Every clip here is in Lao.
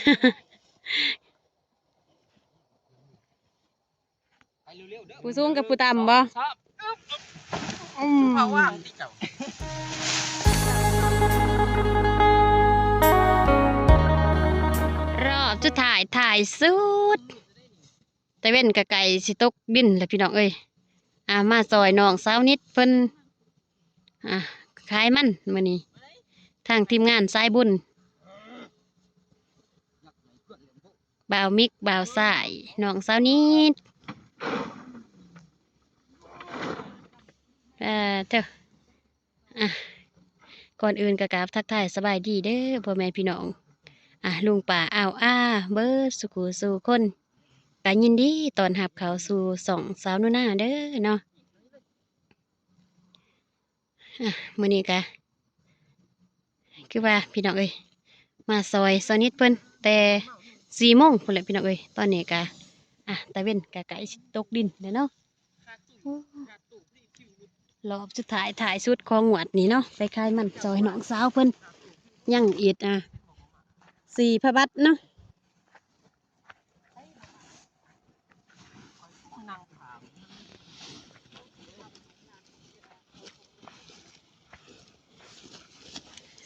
ຜູ້ສູງກັບຜູ້ຕ່ຳບໍ່? ອືມ ຮອບສຸດທ້າຍ ທ້າຍສຸດ ຕາເວັນກໍໃກ້ຊິຕົກດິນແລ້ວພີ່ນ້ອງເອີຍ. ອ່າ ມາຊ່ອຍນ້ອງສາວນິດເພິ່ນ ອ່າ ຂາຍມັນມື້ນີ້ ທາງທີມງານສາຍບຸນ ບ່າວມິກ ບ່າວຊາຍ ນ້ອງສາວນິດ ເອີ ເທີ. ອ່ະ ກ່ອນອື່ນກໍກາບທັກທາຍສະບາຍດີເດີພໍ່ແມ່ພີ່ນ້ອງ ອ່ະ ລຸງປ້າອາວອາເບີດສູ່ຄູ່ສູ່ຄົນ ກໍຍິນດີຕ້ອນຮັບເຂົ້າສູ່ຊ່ອງສາວໜູນາເດີເນາະ. ອ່ະ ມື້ນີ້ກໍຄືວ່າພີ່ນ້ອງເອີຍ ມາຊ່ອຍສາວນິດເພິ່ນແຕ່ສີ່ໂມງພຸ້ນແຫຼະພີ່ນ້ອງເອີຍ. ຕອນນີ້ກໍ ອ່ະ ຕາເວັນກໍໃກ້ຊິຕົກດິນແລ້ວເນາະ. ໂອ້ ຮອບສຸດທ້າຍ ທ້າຍສຸດຂອງງວດນີ້ເນາະ ໄປຂາຍມັນຊ່ອຍນ້ອງສາວເພິ່ນ ຍັງອີກ ອ່າ ສີ່ພະບັດເນາະ.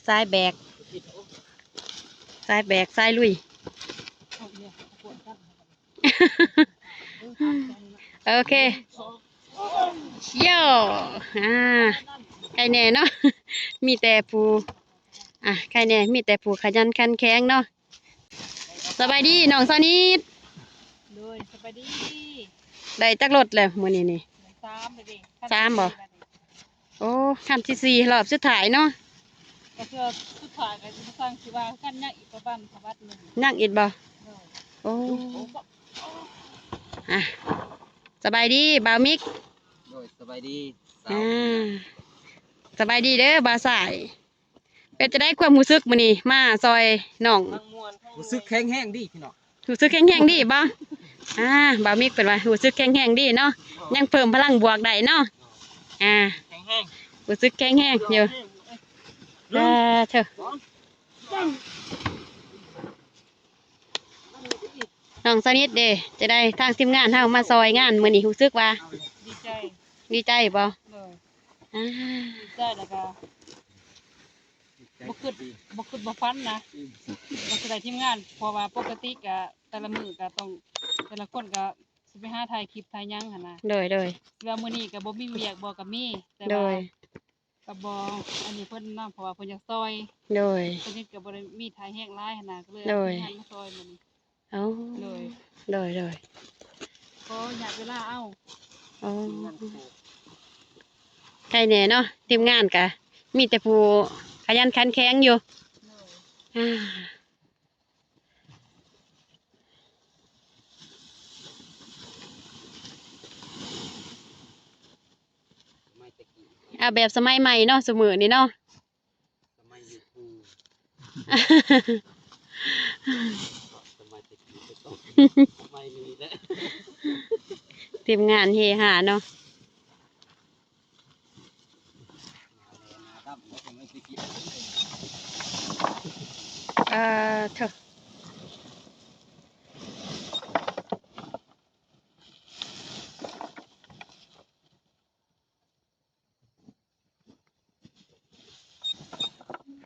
ສາຍແບກ ສາຍແບກ ສາຍລຸຍ. ໂອເຄ ໂຢ ອ່າ ໃຄແນ່ເນາະ ມີແຕ່ຜູ້ ອ່າ ໃຄແນ່ ມີແຕ່ຜູ້ຂະຫຍັນຂັນແຂງເນາະ. ສະບາຍດີນ້ອງສາວນິດ. ໂດຍ ສະບາຍດີ. ໄດ້ຈັກລົດແລ້ວມື້ນີ້ນີ້? ໄດ້ສາມແລ້ວເດ້. ສາມບໍ່? ໂອ້ ຄັນທີສີ່ ຮອບສຸດທ້າຍເນາະ. ກໍເທື່ອສຸດທ້າຍກໍຊິສັ່ງ ຊິວ່າກັນ ຍັງອີກປະມານພະບັດໜຶ່ງ. ຍັງອີກບໍ່? ໂດຍ. ໂອ້ ອ່ະ ສະບາຍດີບ່າວມິກ. ໂດຍ ສະບາຍດີ. ອ່າ ສະບາຍດີເດີບ່າວຊາຍ. ເປັນຈັ່ງໃດຄວາມຮູ້ສຶກມື້ນີ້ມາຊ່ອຍນ້ອງ? ຮູ້ສຶກແຂງແຮງດີພີ່ນ້ອງ. ຮູ້ສຶກແຂງແຮງດີບໍ່? ອ່າ ບ່າວມິກເພິ່ນວ່າຮູ້ສຶກແຂງແຮງດີເນາະ ຍັງເພີ່ມພະລັງບວກໄດ້ເນາະ. ອ່າ ແຂງແຮງ ຮູ້ສຶກແຂງແຮງຢູ່. ເອີ ເທີ ນ້ອງສະນິດເດ້ ຈະໄດ້ທາງທີມງານເຮົາມາຊ່ອຍງານມື້ນີ້ ຮູ້ສຶກວ່າ ດີໃຈ. ດີໃຈບໍ່? ໂດຍ. ອ່າ ດີໃຈ ແລ້ວກໍບໍ່ຄິດ ບໍ່ຄິດບໍ່ຝັນນະ ອືມ ວ່າຊິໄດ້ທີມງານ ເພາະວ່າປົກກະຕິກະແຕ່ລະມື້ກະຕ້ອງ ແຕ່ລະຄົນກະຊິໄປຫາຖ່າຍຄລິບຖ່າຍຫຍັງຫັ້ນນະ. ໂດຍ ໂດຍ. ແລ້ວມື້ນີ້ກະບໍ່ມີວຽກບໍ່ ກະມີ ແຕ່ວ່າ ໂດຍ ກະບໍ່ອັນນີ້ເພິ່ນນຳ ເພາະວ່າເພິ່ນຢາກຊ່ອຍ. ໂດຍ. ສະນິດກະບໍ່ໄດ້ມີທ່າແຮງຫຼາຍຫັ້ນນະ ກໍເລີຍ ໂດຍ ເອົາທີມງານມາຊ່ອຍມື້ນີ້. ເອົາ ໂດຍ ໂດຍ ໂດຍ. ຂໍຫຍັດເວລາເອົາ. ໂອ້ ໃຄແນ່ເນາະ ທີມງານກະມີແຕ່ຜູ້ຂະຫຍັນຂັນແຂງຢູ່. ໂດຍ. ອ່າ ເອົາແບບສະໄໝໃໝ່ເນາະ ຊຸມື້ນີ້ເນາະ. ສະໄໝຢູທູບ ສະໄໝແຕ່ກີ້ ສະໄໝນີ້ແຫຼະ ທີມງານເຮຮາເນາະ. ເອີ ເທີ.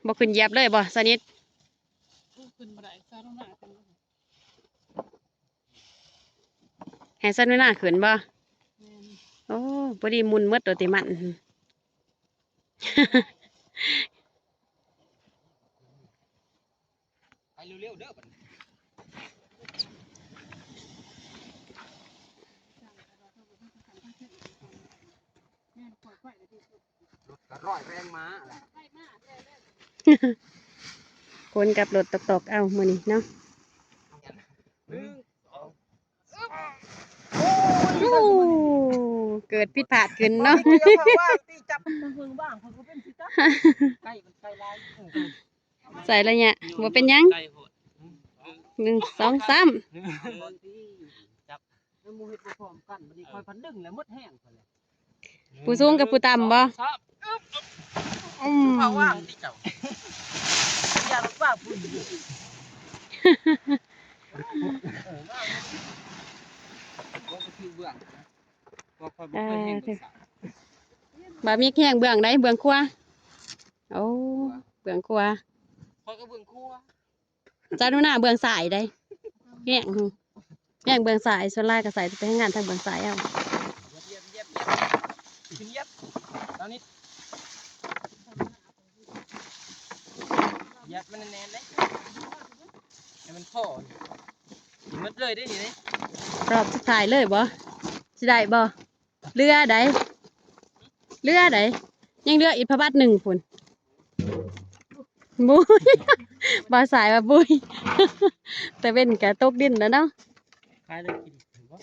ບໍ່ຂຶ້ນຢຽບເລີຍບໍ່ ສະນິດ? ຂຶ້ນບໍ່ໄດ້ ຊາວໜູນາຂຶ້ນບໍ່ໄດ້. ໃຫ້ຊາວໜູນາຂຶ້ນບໍ່? ແມ່ນ. ໂອ້ ພໍດີໝຸ່ນໝົດໂຕຕິມັນ. ໄປເລັວໆເດີບັດນີ້. ລົດກະຮ້ອຍແຮງມາແຫຼະ ຄົນກັບລົດຕອກໆ ເອົາມື້ນີ້ເນາະ. ໂອ້ ເກີດຜິດພາດຂຶ້ນເນາະ. ໃຊ້ໄລຍະ ບໍ່ເປັນຫຍັງ. ໜຶ່ງ ສອງ ສາມ. ຜູ້ສູງກັບຜູ້ຕ່ຳບໍ່? ອືມ ເຂົາວ່າງຕິເຈົ້າ ຢ່າວ່າຜູ້ ບໍ່ມີແຮງເບື້ອງໃດ ເບື້ອງຂວາ. ໂອ້ ເບື້ອງຂວາ ຂ້ອຍກໍເບື້ອງຂວາ. ຈານຸນາເບື້ອງຊ້າຍໃດ ແຮງ ແຮງເບື້ອງຊ້າຍ ສ່ວນຫຼາຍກໍໃຊ້ແຕ່ແຮງງານທາງເບື້ອງຊ້າຍເອົາ. ຢຽບ ຢຽບ ຢຽບ ຢຽບ ຂຶ້ນຢຽບ ເອົານີ້ ຢຽບມັນແໜ້ນໆເດ້ ໃຫ້ມັນພໍ ກິນໝົດເລີຍເດ້ນີ້ເດ້. ຮອບສຸດທ້າຍເລີຍບໍ່? ຊິໄດ້ບໍ່? ເຫຼືອໃດ ເຫຼືອໃດ ຍັງເຫຼືອອີກພະບັດໜຶ່ງພຸ້ນ. ບຸ້ຍ ບ່າວສາຍວ່າບຸ້ຍ ຕາເວັນກະຕົກດິນແລ້ວເນາະ. ຂາຍແລ້ວກິນບໍ່?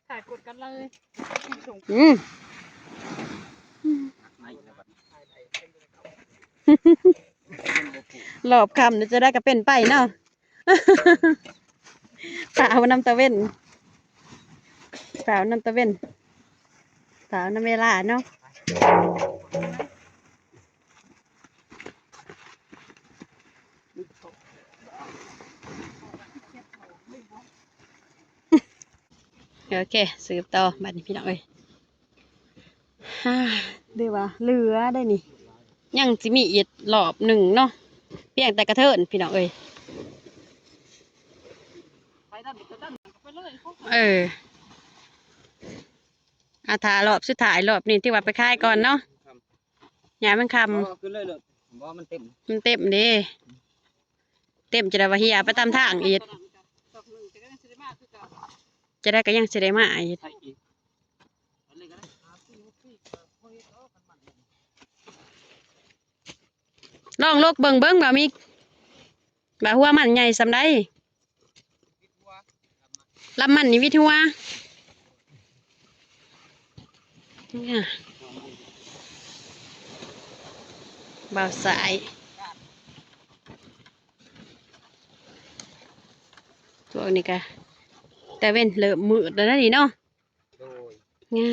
ຖ່າຍກົດກັນເລີຍ. ອືມ ຮອບຄ່ຳນີ້ຈະໄດ້ກະເປັນໄປເນາະ. ຟ້າວນຳຕາເວັນ ຟ້າວນຳຕາເວັນ ຟ້າວນຳເວລາເນາະ. ໂອເຄ ສືບຕໍ່ບັດນີ້ພີ່ນ້ອງເອີຍ. ຮາ ຫຼືວ່າເຫຼືອໄດ໋ນີ້ ຍັງຊິມີອີກລອບໜຶ່ງເນາະ ພຽງແຕ່ກະເທີນພີ່ນ້ອງເອີຍ. ເອີ ອາ ຖ້າລອບສຸດທ້າຍ ລອບນີ້ຖືວ່າໄປຂາຍກ່ອນເນາະ. ຍາມມັນຄ່ຳ ບໍ່ ຂຶ້ນເລີຍໂລດ ບໍ່ ມັນເຕັມ ມັນເຕັມເດ້ ເຕັມຈະໄດ້ວ່າເຫຍໄປຕາມທາງອີກ ຈະໄດ້ກໍຍັງຊິໄດ້ມາອີກ. ລອງລົກເບິ່ງ ເບິ່ງວ່າມີ ວ່າຫົວມັນໃຫຍ່ສ່ຳໃດ. ລຳມັນນີ້ວິດຫົວ ບ່າວສາຍ ພວກນີ້ກະຕາເວັນເລີ່ມມືດແລ້ວນະນີ້ເນາະ. ໂດຍ ງາ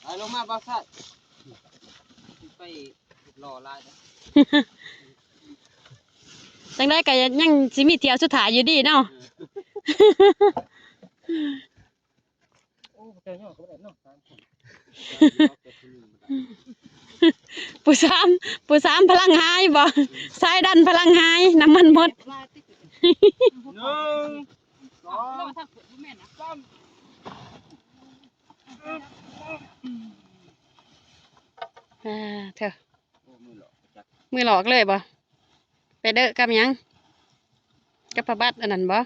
ເອົາລົງມາບ່າວຊາຍ ໄປຫຼໍ່ຫຼາຍເດ້. ຈັ່ງໃດກໍຍັງຊິມີທ່ຽວສຸດທ້າຍຢູ່ດີເນາະ. ໂອ້ ເຈົ້າຍ່ອງກໍບໍ່ໄດ້ເນາະ ສາມຄົນ ຜູ້ສາມ ຜູ້ສາມພະລັງໄຮບໍ່? ສາຍດັນພະລັງໄຮ ນ້ຳມັນໝົດ. ໜຶ່ງ ສອງ ສາມ ອ່າ ເທີ ໂອ້ ມືຫຼອກຈັກ ມືຫຼອກເລີຍບໍ່? ໄປເດີກັບຫຍັງ? ກັບພະບັດອັນນັ້ນບໍ່?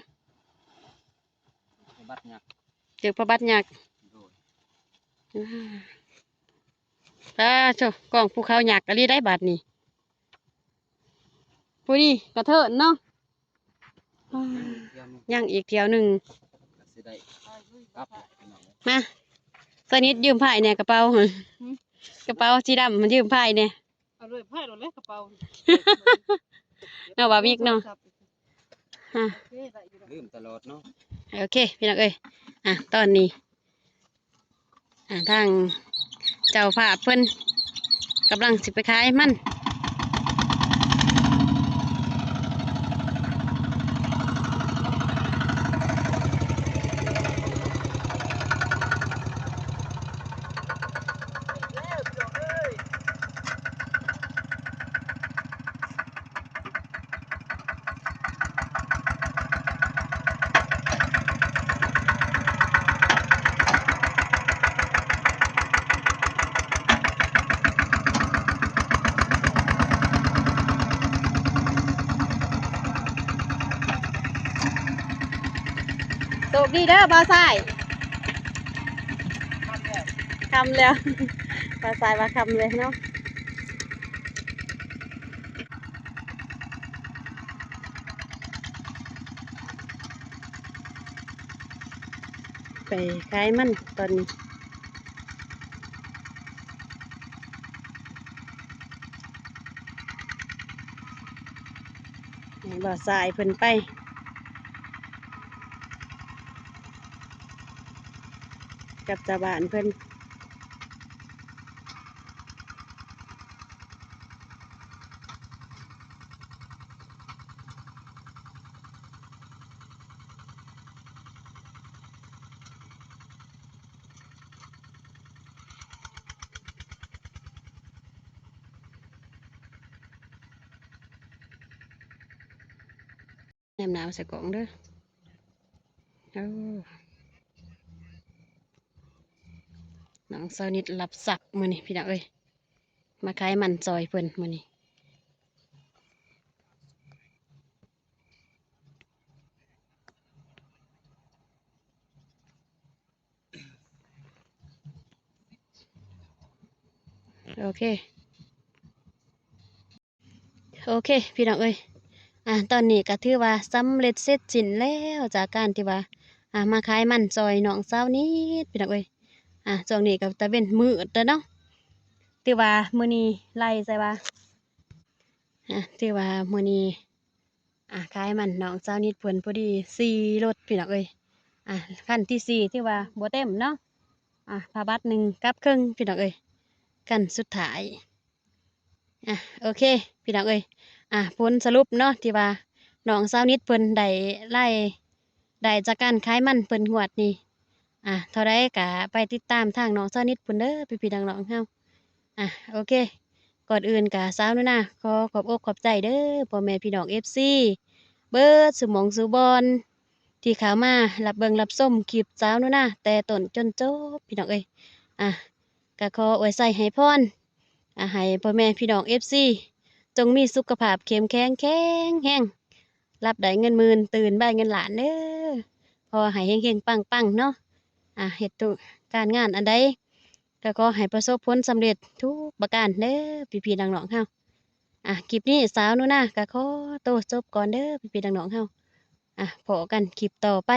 ພະບັດຍັກ ຖືກພະບັດຍັກ. ໂດຍ ອາ ປາໂທ້ ກ້ອງພູເຂົາຍັກອີ່ຫຼີໄດ໋ບາດນີ້. ຜູ້ນີ້ກະເທີນເນາະ. ອາ ຍັງອີກທ່ຽວໜຶ່ງ ຍັງອີກທ່ຽວໜຶ່ງ ກໍຊິໄດ້ກັບແລ້ວພີ່ນ້ອງ. ມາ ສະໜິດຢືມພາຍແດ່ ກະເປົາ ຫຶ ກະເປົາສີດຳ ຢືມພາຍແດ່. ເອົາເລີຍ ພາຍໂລດແຫຼະກະເປົາ ເນາະ ບ່າວມິກເນາະ. ໂທລະສັບ ອາ ໂອເຄ ໄດ້ຢູ່ດອກ ລືມຕະຫຼອດເນາະ. ໂອເຄ ພີ່ນ້ອງເອີຍ ອາ ຕອນນີ້ ອາ ທາງເຈົ້າພາບເພິ່ນກຳລັງຊິໄປຂາຍມັນ. ໂຊກດີເດີບ່າວຊາຍ. ຄ່ຳແລ້ວ ບ່າວຊາຍວ່າຄ່ຳແລ້ວເນາະ. ໄປຂາຍມັນຕອນນີ້ ໃຫ້ບ່າວຊາຍເພິ່ນໄປ. ກັບຊາວບ້ານເພິ່ນ. ແນມໜ້າໃສ່ກ້ອງເດີ. ເອີ ນ້ອງສາວນິດຮັບຊັບມື້ນີ້ພີ່ນ້ອງເອີຍ ມາຂາຍມັນຊ່ອຍເພິ່ນມື້ນີ້. ໂອເຄ ໂອເຄ ພີ່ນ້ອງເອີຍ ອ່າ ຕອນນີ້ກໍຖືວ່າສຳເລັດເສັດສິ້ນແລ້ວ ຈາກການທີ່ວ່າ ອ່າ ມາຂາຍມັນຊ່ອຍນ້ອງສາວນິດ ພີ່ນ້ອງເອີຍ. ອ່າ ຊ່ວງນີ້ກໍຕາເວັນມືດແລ້ວເນາະ ຖືວ່າມື້ນີ້ໄລ່ໃສ່ວ່າ ອ່າ ຖືວ່າມື້ນີ້ ອ່າ ຂາຍມັນນ້ອງສາວນິດເພິ່ນພໍດີສີ່ລົດ ພີ່ນ້ອງເອີຍ. ອ່າ ຄັນທີສີ່ຖືວ່າບໍ່ເຕັມເນາະ ອ່າ ພາບັດໜຶ່ງກັບເຄິ່ງ ພີ່ນ້ອງເອີຍ ຄັນສຸດທ້າຍ. ອ່າ ໂອເຄ ພີ່ນ້ອງເອີຍ ອ່າ ຜົນສະຫຼຸບເນາະ ທີ່ວ່ານ້ອງສາວນິດເພິ່ນໄດ້ລາຍໄດ້ຈາກການຂາຍມັນເພິ່ນງວດນີ້ ອ່າ ເທົ່າໃດກະໄປຕິດຕາມທາງນ້ອງສາວນິດພຸ້ນເດີ ພີ່ໆນ້ອງໆເຮົາ. ອ່າ ໂອເຄ ກ່ອນອື່ນກະສາວໜູນາຂໍຂອບອົກຂອບໃຈເດີ ພໍ່ແມ່ພີ່ນ້ອງເອັຟຊີເບີດສູ່ໝ່ອງສູ່ບ່ອນ ທີ່ເຂົ້າມາຮັບເບິ່ງຮັບຊົມຄລິບສາວໜູນາແຕ່ຕົ້ນຈົນຈົບ ພີ່ນ້ອງເອີຍ. ອ່າ ກະຂໍອວຍໄຊໃຫ້ພອນ ອ່າ ໃຫ້ພໍ່ແມ່ພີ່ນ້ອງເອັຟຊີ ຈົ່ງມີສຸຂະພາບເຂັ້ມແຂງແຂງແຮງ ຫຼັບໄດ້ເງິນໝື່ນ ຕື່ນໄດ້ເງິນລ້ານເດີ. ຂໍໃຫ້ເຮັງໆປັງໆເນາະ ອ່າ ເຮັດທຸກການງານອັນໃດ ກໍຂໍໃຫ້ປະສົບຜົນສຳເລັດທຸກປະການເດີ ພີ່ໆນ້ອງໆເຮົາ. ອ່າ ຄລິບນີ້ສາວໜູນາກໍຂໍໂຕຈົບກ່ອນເດີ ພີ່ໆນ້ອງໆເຮົາ. ອ່າ ພໍ້ກັນຄລິບຕໍ່ໄປ.